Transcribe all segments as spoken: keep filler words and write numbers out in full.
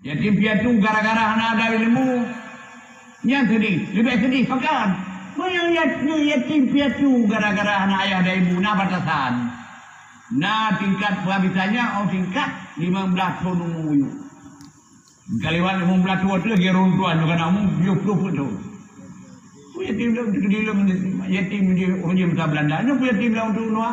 Yatim piatu gara-gara hana ada ilmu, nyan sedih, leubeh sedih pakat. Meunyoe yat-, yatim piatu gara-gara hana ayah dan ibu, na batasan. Na tingkat penghabisannya, oh, tingkat lima belas thon umu yue. Ka liwat lima belas thon tu lagi runtuh, nyoe kana umu tujuh puluh thon. Peue yatim dah, untuk di lom yatim di ureueng masa Belanda. Nyoe peue yatim dah untuk nua.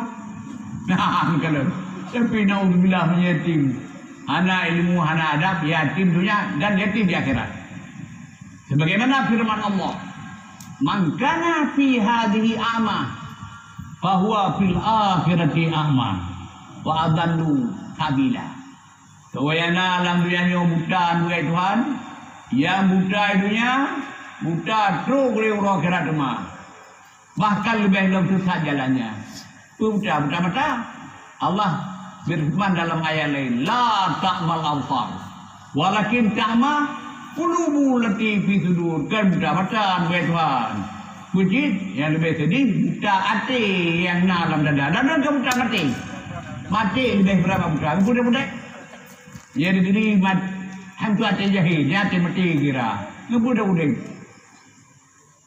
Nah, kalau. Tapi naudzubillah, yatim. Hana ilmu, hana adab, yatim dunia dan yatim di akhirat. Sebagaimana firman Allah, "Man kana fi hadhihi a'ma, fahuwa fil akhirati a'ma, wa adallu sabila." Soe nyang na lam dunia nyoe buta, hai Tuhan, nyang buta di dunia, buta trok lé uroe akhirat teuma. Bahkan leubeh lom sesat jalannya. Peue buta, buta mata. Allah berfirman dalam ayat lain, "La ta'mal absar, walakin ta'ma qulubu lati fi sudur." Kon buta mata, hai Tuhan. Peue cit, nyang leubeh sedih, buta até nyang na lam dada. Dan kon buta maté. Maté leubeh beurapa buta. Buta-buta. Ya, di diri mat-, hantu até jahé, nyan até maté kira. Ngeubeuet udeb.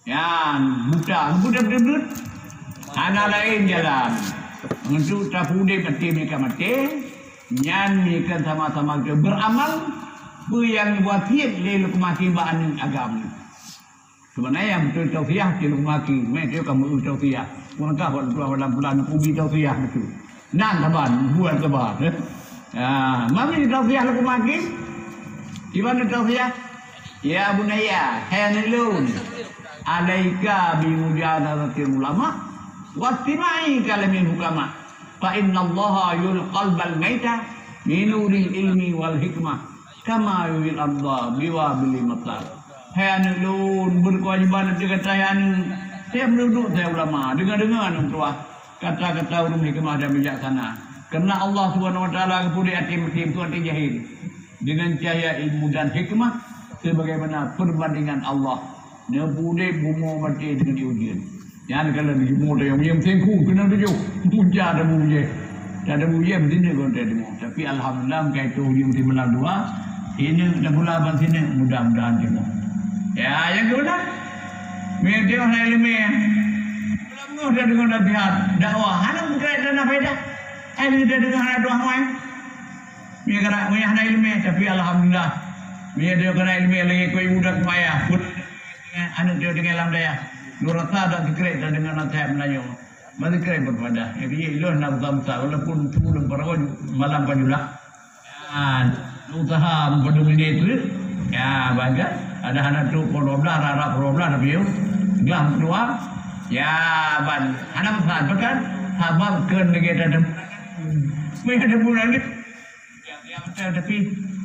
Nyan buta, ngeubeuet beudeuet. Hana laén jalan. Untuk tapeuudeb até meuka maté, nyan meuka sama-sama kita beramal, peue nyang wasiet lé Luqman Hakim bak aneuk agam. Sebenarnya yang betul tausiah, cil maki. Meh dia kamu tausiah. Pun kah buat dua bulan bulan ubi tausiah betul. Nan taban, buat taban. Eh? Ya, mami tausiah lagu maki. Di mana tausiah? Ya bunayya, hai aneuk lôn. Alaika bi mujalasatil ulama, wastima'i kalamil hukama. Fa innallaha yuhyi qalbal maita bi nuril ilmi wal hikmah, kama yuhyil ardha bi wabilil matar. Hai aneuk lôn, beukewajiban ateueh gata hai aneuk, tiep meududuk hai ulama, deungoe-deungoe aneuk tuha kata-kata ureueng hikmah dan bijaksana. Karena Allah Subhanahu wa Taala geupeudeh até meutim, até jahil. Dengan cahaya ilmu dan hikmah, sebagaimana perbandingan Allah. Neupeuudeb bumoe maté deungon ujeuen. Nyan ka lheueh jeumoe tayong ujeuen singku keunan tujoh. Punca tabu ujeuen. Tabu ujeuen sineuk kon teurimong. Tapi alhamdulillah, meukai tujoh ujeuen simalam dua, sineuk dan pula ban sineuk, mudah-mudahan teurimong. Ya, nyang keubeulah. Meunyoe teurimong hai leumeh. Pula meunyoe tadeungoe nasihat, dakwah, hana meukai dan faedah. Hai leumeh tadeungoe hana doa mai. Meunyoe kana, meunyoe hana ileumèe, tapi alhamdulillah. Meunyoe droe kana ileumèe lagèe keu ibu dan keu ayah, pun aneuk droe tinggai lam dayah. Lôn rasa dak sikrek tadeungoe naseuhat meulayeue. Ban sikrek beufaedah. Jadi, ilôn na usaha-usaha, walaupun ulôn parawan malam panyulak. Ah, usaha padum ini tu. Ya, bagai. Ada hana tu pukul dua belas, rap-rap pukul dua belas, tapi yuk. Gelah dua. Ya, ban. Hana masalah, betul kan? Sabab keu lagèe tadeungoe. Meunyoe ada bulan ni. Tapi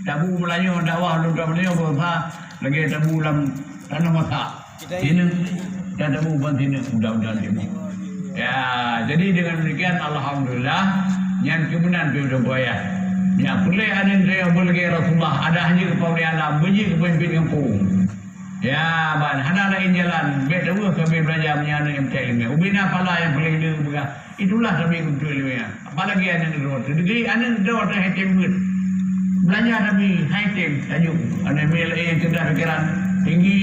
tabu meulayeue dakwah lôn, tabu meulayeue berusaha lagèe tabu lam tanoh masak. Sineuk dan tabu ban sineuk, mudah-mudahan dia. Ya, jadi dengan demikian, alhamdulillah, nyan keumeunang pih udah buaya. Ya, peureulèe aneuk saya beulagèe Rasulullah, ada hanya kepala alam, beujeuet keu pemimpin gampông. Ya, ban hana laén jalan, bèk teuweuh kami belajar meunyoe aneuk M T L M. Ubena pala nyang paleng le peugah, itulah kami untuk ilmu. Apalagi aneuk droe, deungon aneuk droe teuh H T M beuet. Belajar kami H T M, tajuk. Aneuk M T L M yang cerdas fikiran tinggi,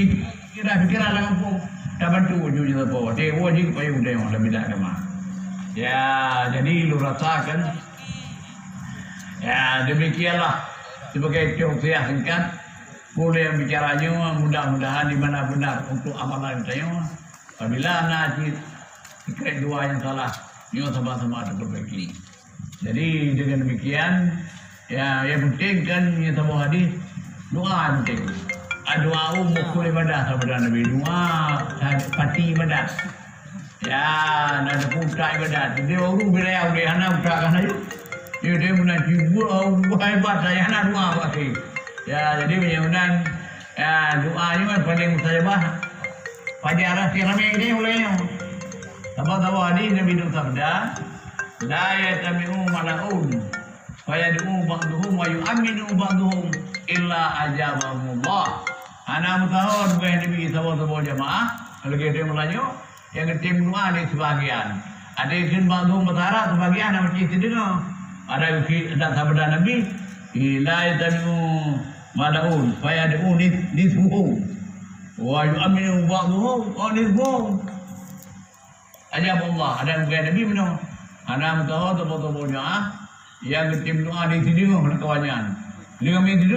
cerdas fikiran lam gampông. Tabantu uju jeuet sapo. Teuweuh jih payung teuh dalam bidang agama. Ya, jadi lu rasakan. Ya, demikianlah sebagai tausiah singkat. Puléh bicara nyoe, mudah-mudahan di mana benar untuk amalan tanyoe. Apabila na cit sikrek dua nyang salah, nyoe sama-sama tapeurbaiki. Jadi, dengan demikian, ya, yang penting kan, nyang saboh hadis, doa yang penting. Doa mukul ibadah sabda Nabi. Doa pati ibadah. Ya, na teupeue utak ibadat. Dia ureueng bila ya, dia hana utak kan ayu. Dia, dia meunan jibuet, oh, hebat, saya hana doa pasti. Ya, jadi meunyoe meunan, ya, doa nyoe paling mustajabah. Pajan rasa ramé gini ulèe nyoe. Saban-saban hadis Nabi tu sabda, "La yajtami'u mala'un, fa yad'u ba'duhum wa yu'minu ba'duhum illa ajabahumullah." Hana meusaho bukon Nabi saboh-saboh jamaah, lagèe dia meulanjut, nyang geutem meudoa lé sibagian. Ada kheun bak lôn bahasa Arab, sibagian hana meusti sideungoe. Ada kheun dan sabda Nabi, "La yajtami'u Mala'un, fayad'u nis-, nisfuhu. Wa yu'minu ba'duhu, wa nisfuhu. Ajab Allah, ada bukan Nabi meunoe. Hana meutoho tobo-tobo nyoe, ah. Yang geutim doa di sini, meunan kawan nyan. Dengan itu